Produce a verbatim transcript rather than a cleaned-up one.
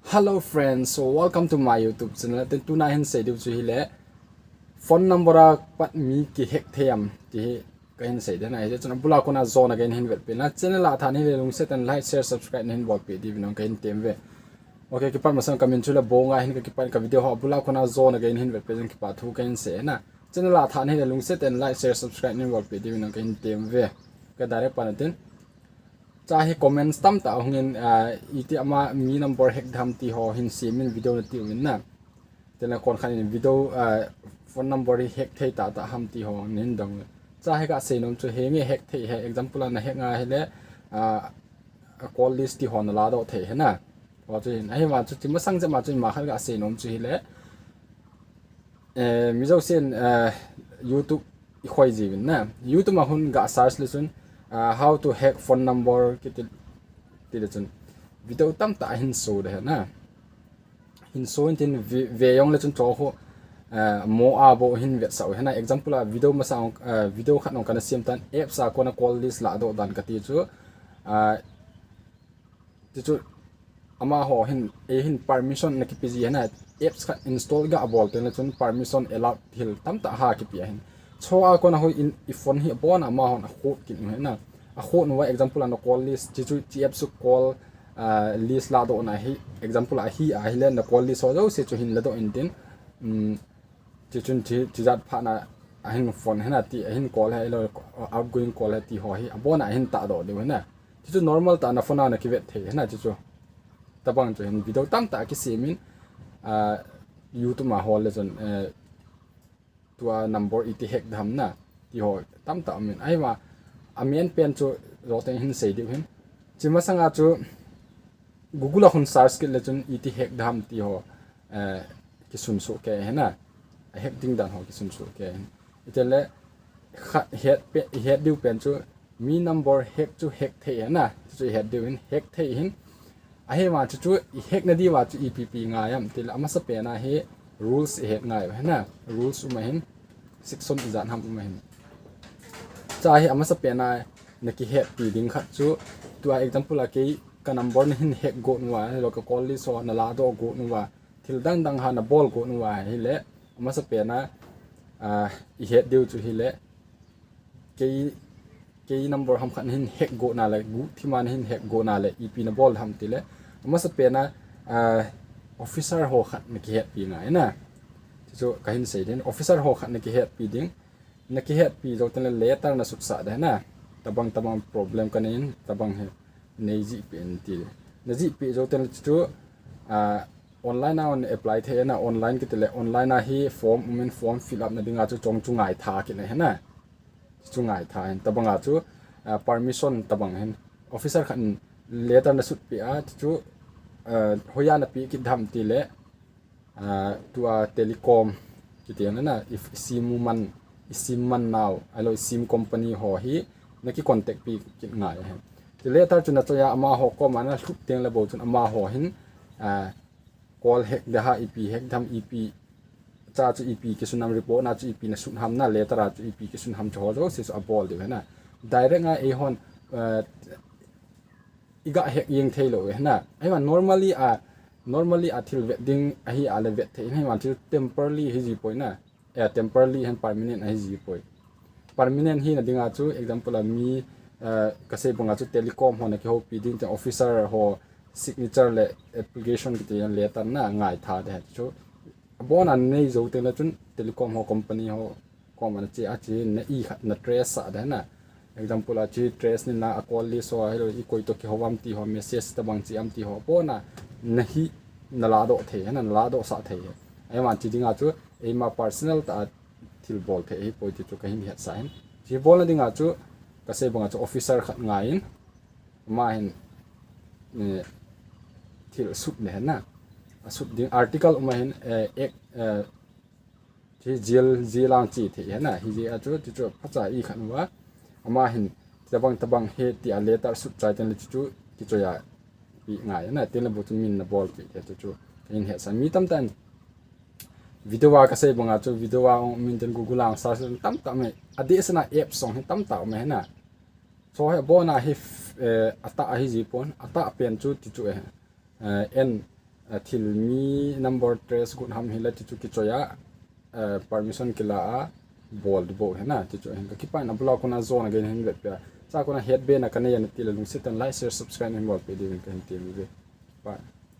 Hello friends, so welcome to my YouTube channel. Tin tuna hin sei diu chu hile phone number a pat mi kihack thei am ti hi kahin sei ding ahi. Chun abula kona jona kahin vetpeh na. Channel a thanom hile lungset in like, share, subscribe nahin bolpeh diuvin kahin tem uve. Okay, kipat masang kamin chu Labonga hin kakipat, ka video ho abula kona jona kahin vetpeh jong kipathu kahin sei na. Channel a thanom hile lungset in like, share, subscribe nahin bolpeh diuvin kahin tem uve. Ka direct pan tin. Cha hi comments tamtah ahungin, ah, iti ama mi number hack dem ti ho hin semin video nati uvin na. Tena kon khat in video, ah, phone number hi hack thei tahtah ham ti ho nahin dong uve. Cha hi kasei nom chu henge hack thei hi, example a nahack a hile, ah, call list ti ho naladoh thei hi na. Ho chu hin, ahivang chu chi masang jep ma chu ima khat kasei nom chu hile. Eh, mi jousen, eh, YouTube i khoi jiuvin na. YouTube a hin ga search le chun, ah, how to hack phone number kiti, tile chun video tamtah hin show ding na. Hin show in tin ve, ve jongle chun chu khu, eh, mo a bou hin vetsah u hi na. Example a video masa, eh, video khat ong kana sem tan apps a kona call list ladoh dan kati chu, ah, Tichu amaho hin, eihin permission nakipe ji hi na, apps khat install ga bol teng le chun permission allowed thil tamtah ha kipe ahin. Chua kona hoi in i phone hi abona amahon akhut kit u hi na. Akhut uva example a na call list, tichu chi apps chu call, ah, list ladohna hi, example a hi, ahile na call list ho jouse chu hin ladoh in tin. Um, Tichun chi, chijat phat na ahin phone hi na ti, ahin call hi lo, outgoing call hi ti ho hi abona ahin tahdoh diu hi na. Tichu normal tah na phone a nakivet thei hi na tichu. Tabang chu hin video tamtah kisemin, ah, YouTube a hol le chun, eh, tua number iti hack dem na ti ho tamtah min. Ahivang amin pen chu jouteng hin sei diu hin. Chi masanga chu Google a hin search kit le chun iti hack dem ti ho, eh, kisunsuh kei hi na. Hack ding dan ho kisunsuh kei hin. Itile khat het pe, het diu pen chu mi number hack chu hack thei hi na. Chu het diu hin hack thei hin. Ahivang chu chu i hack na diuva chu ipi ipi ngai am tile amasa pen a hi rules i het ngai u hi na. Rules um ahin, section ijat ham um ahin. Cha hi amasa pen a nakihetpi ding khat chu, tua example a kei ka number nahin hack got uva, lo ka call list ho naladoh got uva, thil dang dang ha nabol got uva hile, amasa pen a, ah, i het diu chu hile, kei, kei number ham khat nahin hack got na le, guhthim a nahin hack got na le, ipi nabol ham tile, amasa pen a, ah, officer ho khat nakihetpi ngai na. Chu chu kahin sei ding, officer ho khat nakihetpi ding. Nakihetpi jou teng le letter nasutsah ding na. Tabang tabang problem kanei in, tabang hi nei jih peh in ti. Najih peh jou teng le chu, ah, online a hon apply thei na, online kiti le online a hi form um in, form fill up na dinga chu chong chu ngaitha kit na hi na. Chu ngaitha hin tabang a chu, ah, permission tabang hin officer khat in letter nasut peh a chu, ah, hoiya napeh kit dem tile, ah, tua telecom kiti na na, i sim man, i sim man nau, ahilou i sim company ho hi naki contact pi kit ngai ahi. Ti letter chu nachoiya amaho koma nalhut teng le bou chun amaho hin, ah, call hack ding ham, ipi hack dem, ipi cha chu ipi kisun ham, report na chu ipi nasun ham na, letter a chu ipi kisun ham chu ho jouse chu abol diu hi na. Direct a eihon, ah, iga hack jeng thei lou hi na. Ahivang normally a, normally a thil vet ding ahi a le vet thei, ahivang chu temporary hi ji poi na. Eh, temporary hin permanent ahi ji poi. Permanent hina dinga chu example a mi, eh, kasei banga chu telecom ho nakihoupi ding, officer ho signature le application kiti letter na ngaitha ding chu. Abona nei jou teng le chun telecom ho company ho koma nache a chu na i khat na trace sah ding na. Example a chu trace ni na a call list ho ahilou i koi to kihou am ti ho, message tabang chi am ti ho abona nahi naladoh thei hi na, naladoh sah thei hi. Ahivang chu dinga chu eima personal tah a thil bol thei hi poi ti chu kahin hetsah hin. Chu bolna dinga chu kasei banga chu officer khat ngai in, ama hin, eh, thil sut ding hi na. Asut ding article um ahin, eh, ek, eh, Chu jail, jail a che thei hi na, hijeh a chu, chu, chu phacha i khat uva. Ama hin, tabang, tabang hi tia letter sut chai teng le chu, chu, kichoiya peh ngai na, teng le bou chun min nabol peh thei chu, chu. Kahin hetsah mi tamtah in. Video a kasei banga chu, video a ong min teng Google a search tamtah um e. Adeh sena apps jong hi tamtah um e hi na. Chu hi abona hi, eh, atah ahi ji pon, atah pen chu ti chu e. Eh, en, thil mi number trace got ham hile tichu kichoi a, permission kila a bol dibou hina tichu hin kakipah in. Abula kona jona gei hin vetpeh a, cha kona hetbe na kanei a natile lungset tah in like, share, subscribe hin bolpeh diuvin kahin tem uve. Bye.